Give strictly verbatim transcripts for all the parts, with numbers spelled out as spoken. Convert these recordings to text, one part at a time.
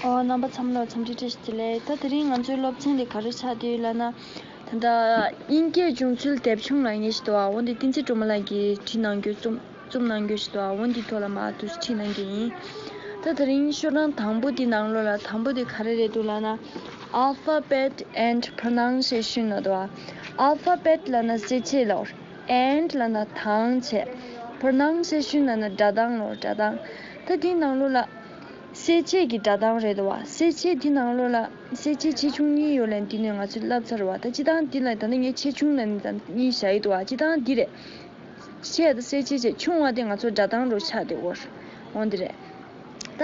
ཨོ། རྣམ་པ་ཚང་མ་ལ་འཚམས་འདྲི་བཀྲ་ཤིས་བདེ་ལེགས། ད་དེ་རིང་ང་ཚོའི་སློབ་ཚན་དེ་ག་རེ་ཆགས་བསྡད་ཡོད་ལབ་ན། ད་ལྟ་དབྱིན་སྐད་སྦྱོང་ཚུལ་དེབ་ཆུང་ལབ་མཁན་ཞིག་འདུག་ཨ། འོ་འདི་བསྟན་འཛིན་སྒྲོལ་མ་ལགས་ཀྱིས་བྲིས་གནང་རྒྱུ། རྩོམ་རྩོམ་གནང་རྒྱུ་ཞིག་འདུག་ཨ། འོ་འདི་ཐོག་ལ་མར་འདུག་སེ་བྲིས་གནང་གི་ཡིན། ད་དེ་རིང་ཤོག་གྲངས་དང་པོ་འདི་ནང་ལོགས་ལ། དང་པོ་འདི་ག་རེ་རེད་འདུག་ལབ་ན། Alphabet and Pronunciation ལབ་འདུག་ཨ། Alphabet ལབ་ན་གསལ་བྱེད་ལབ། And ལབ་ན་དང་བྱེད། Pronunciation ལབ་ན་སྒྲ་གདངས་ལབ། སྒྲ་གདངས། ད་འདི་ནང་ལོགས་ལ་གསལ་བྱེད་ཀྱི་སྒྲ་གདངས་རེད་འདུག་བ། གསལ་བྱེད་འདི་ནང་ལོགས་ལ་གསལ་བྱེད་ཆེ་ཆུང་གཉིས་ཡོད་ལབ། འདི་ནས་ང་ཚོས་ལབ་ཚར་བ། ད་སྤྱིར་བཏང་འདི་ལ་ད་ནི་ངས་ཆེ་ཆུང་ལབ་ནས་ད་གཉིས་བཞག་ཡོད་འདུག་བ། སྤྱིར་བཏང་འདི་རེད། ཆེ་དང་གསལ་བྱེད་བྱས། ཆུང་བ་དེ་ང་ཚོ་སྒྲ་གདངས་རུ་ཆགས་བསྡད་ཡོད། འོ་འདི་རེད། ད་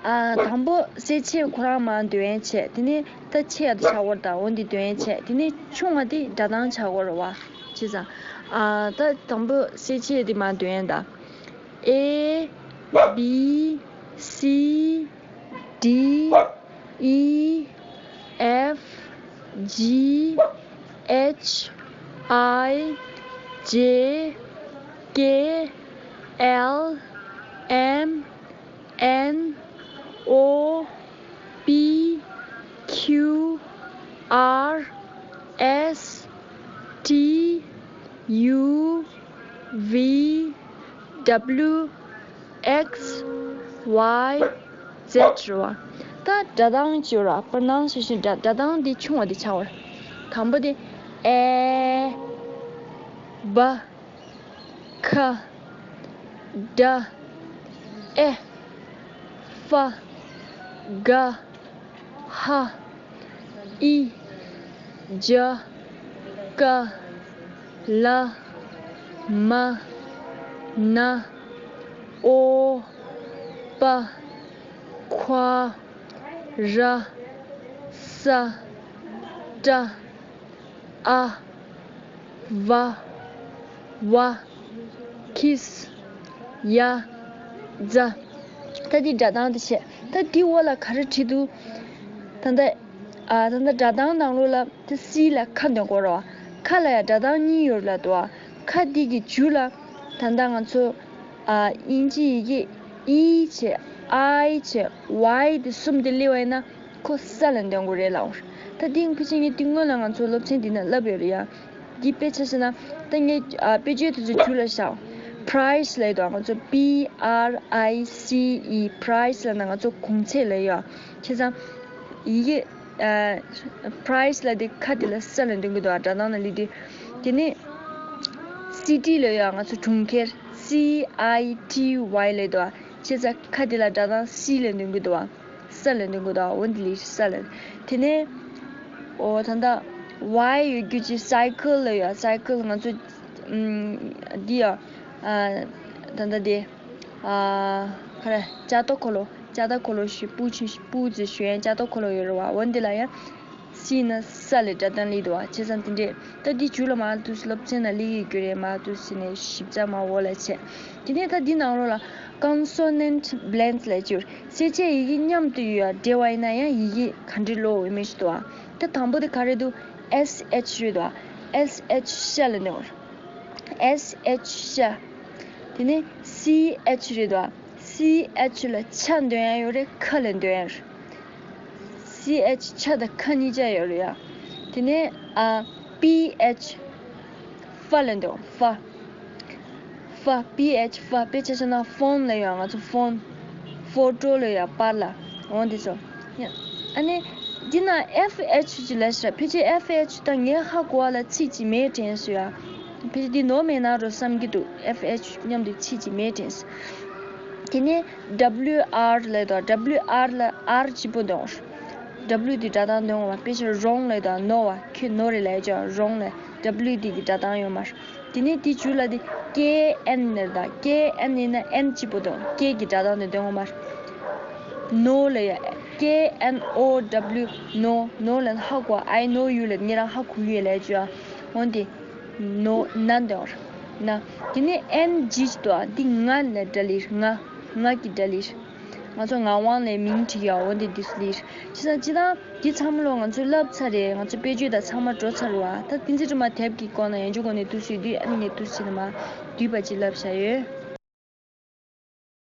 ཨ་དང་པོ་གསལ་བྱེད་ཁོ་རང་མར་འདོན་ཡས་བྱས། དེ་ནས་ད་ཆེ་ཡ་དེ་ཆགས་ཡོད་ད། འོ་འདི་འདོན་ཡས་བྱས། དེ་ནས་ཆུང་བ་དེ་སྒྲ་གདངས་ཆགས་ཡོད་རེད་བ། བྱས་ཙང་ཨ་ད་དང་པོ་གསལ་བྱེད་དེ་མར་འདོན་ཡས་ད། A B C D E F G H I J K L M N O P Q R S T U V W X Y Z རེད་བ། ད་སྒྲ་གདངས་ཅིག་ཡོད་ར། པར་སྣང་ཤེས་བཞིན་སྒྲ་སྒྲ་གདངས་འདི་ཆུང་བ་འདི་ཆགས་པ་རེད། དང་པོ་དེ་ཨེ། བ། ཁ། ཌ། ཨེ། ཧྥ། ག། ཧ། ཨི། ཇ། ཀ། ལ། མ། ན། འོ། པ། ཁ། ར། ས། ཏྲ། ཨ། བ། ཝ། ཁིས། ཡ། ཛ། ད་འདི་སྒྲ་གདངས་དེ་བྱས། ད་འདི་འོག་ལ་ག་རེ་བྲིས་འདུག་ད་ལྟ་ཨ་ད་ལྟ་སྒྲ་གདངས་ནང་ལོགས་ལ་ད་སི་ལ་ཁ་འདོན་དགོས་རེད་བ། ཁ་ལ་ཡང་སྒྲ་གདངས་གཉིས་ཡོད་ལབ་འདུག་བ། ཁ་འདི་གི་མཇུག་ལ་ད་ལྟ་ང་ཚོ་ཨ་དབྱིན་ཇི་ཡི་གེ་ཨི་བྱས། ཨའི་བྱས། ཝའི་དེ་གསུམ་དེ་སླེབས་པ་ཡིན་ན། ཁོ་ས་ལ་འདོན་དགོས་རེད་ལབ། ད་འདི་ཕལ་ཆེར་ངས་འདི་སྔོན་ལ་ང་ཚོ་སློབ་ཚན་འདི་ན་བསླབས་ཡོད་རེད་ཡ། འདི་དཔེ་ཆ་བཞག་ན། ད་ངས་ཨ་དཔེ་བརྗོད་དེ་ཚོ་མཇུག་ལ་བཞག price ལབ་ཡོད་དོ། ང་ཚོ་P R I C E price ལབ་ན་ང་ཚོ་གོང་ཚད་ལབ་ཡོད། བྱས་ཙང་ཡི་གེ་ཨ་price ལབ་དེ་ཁ་དེ་ལ་ས་ལ་འདོན་གྱི་འདུག་བ། སྒྲ་གདངས་ལ་སླེབས་དུས། དེ་ནས་city ལབ་ཡོད། ང་ཚོ་གྲོང་ཁྱེར། C I T Y ལབ་ཡོད་དོ། བྱས་ཙང་ཁ་དེ་ལ་སྒྲ་གདངས་སི་ལ་འདོན་གྱི་འདུག་བ། ས་ལ་འདོན་གྱི་འདུག་འོ་འདི་ལ་ས་ལ། དེ་ནས་འོ་ད་ལྟ་ཝའི་ཡོད་རྒྱུ་ཅིག་cycle ལབ་ཡོད། cycle ང་ཚོ་ཨམ་འདི་ཡ་ཨ་ད་ལྟ་དེ་ཨ་ག་རེ་ལྕགས་ཐོག་འཁོར་ལོ། ལྕགས་ཐོག་འཁོར་ལོ་ཞུ་སྤུ་ཆུ་སྤུ་ཙི་ཞུ་ཡན་ལྕགས་ཐོག་འཁོར་ལོ་ཡོད་རེད་བ། འོ་འདི་ལ་ཡ་སི་ན་ས་ལ་སྒྲ་གདངས་སླེབས་འདུག་བ། བྱས་ཙང་དེ་འདྲས། ད་འདི་མཇུག་ལ་མར་འདུག་སེ་སློབ་ཚན་ལ་སླེབས་ཡོད་རྒྱུ་རེད། མར་འདུག་སེ་ནས་ཞིབ་ཆ་མར་འོག་ལ་བྱས། དེ་ནས་ད་འདི་ནང་ལོགས་ལ་consonant blends ལབ་ཀྱི་ཡོད། གསལ་བྱེད་ཡི་གེ་མཉམ་དུ་ཡོད་ཡ་འབྲེལ་བ་ཡིན་ན་ཡང་ཡི་གེ་ག་འདྲས་ཀློག་ཡོད་མེད་ཞིག་འདུག་བ། ད་དང་པོ་དེ་ག་རེ་འདུག S H རེད་འདུག་བ། S H ཤ་ལ་འདོན། S H ཤ། དེ་ནས་C H རེད་འདུག་བ། C H ལ་ཆ་འདོན་ཡ་ཡོད་རེད། ཁ་ལ་འདོན་ཡ་རེད། C H ཆ་དང་ཁ་གཉིས་ཆ་ཡོད་རེད་ཡ། དེ་ནས་ཨ་P H ཧྥ་ལ་འདོན། ཧྥ། ཧྥ། P H ཧྥ། དཔེ་ཆ་བཞག་ན་ཕོན་ལབ་ཡ། ང་ཚོ་ཕོན། ཕོ་ཊོ་ལབ་ཡ་པར་ལ། འོ་འདི་ཚོ། ཡ། ཨ་ནི་འདི་ན་F H ཅིག་ལབ་ཤག་ཕལ་ཆེར་F H དང་ངའི་ཧ་གོ་བ་ལ་ཚིག་ཅིག་མེད་དྲན་སོང་ཡ། ཕལ་ཆེར་འདི་ནོར་མེད་ན་རོ་བསམ་གྱི་འདུག F H མཉམ་དུ་ཚིག་ཅིག་མེད་དྲན་སོང་། དེ་ནས་W R ལབ་དང་། W R ལ་R གཅིག་པོ་འདོན། W དེ་སྒྲ་གདངས་འདོན་འོང་བ། དཔེ་ཆ་wrong ལབ་དང་ནོར་བ། ཁྱོད་ནོར་རེད་ལབ་ཀྱང་wrong ལབ། W དེ་གི་སྒྲ་གདངས་ཡོད་མ་རེད། དེ་ནས་དེ་མཇུག་ལ་དེ་K N ལབ་དང་། K N ཡིན་ན་N གཅིག་པོ་འདོན། K གི་སྒྲ་གདངས་དེ་འདོན་འོང་མ་རེད། ནོར་ལབ་ཡ། K N O W ནོར། ནོར་ལབ་ན་ཧ་གོ། I know you ལབ་ངེད་རང་ཧ་གོ་གི་ཡོད་ལབ་ཀྱང་འོང་དེ། ནོ། ན་འདོན་ར། ན། དེ་ནས་ཨེན་ཇི་ཅིག་འདུག་ཨ། འདི་ང་ལ་སྒྲ་སླེབས། ང་། ང་གི་སྒྲ་སླེབས། ང་ཚོ་ངག་དབང་ལ་མིང་བྲིས་ཡ་འོ་འདི་འདི་སུ་སླེབས། བྱས་ཙང་སྤྱིར་བཏང་འདི་ཚང་མ་ལོ་ང་ཚོས་བསླབས་ཚར་རེད། ང་ཚོ་དཔེ་བརྗོད་དང་ཚང་མ་འགྲོ་ཚར་རེད་བ། ད་བསྟན་འཛིན་སྒྲོལ་མ་དེབ་ཀྱི་སྐོར་ན་ཡང་འཇུག་གོ་ནས་འདུག་སེ་བསྡུས། ཨ་ནི་ངས་འདུག་སེ་ནས་མ་བསྡུས་པ་ཅིག་བསླབས་བཞག་ཡོད།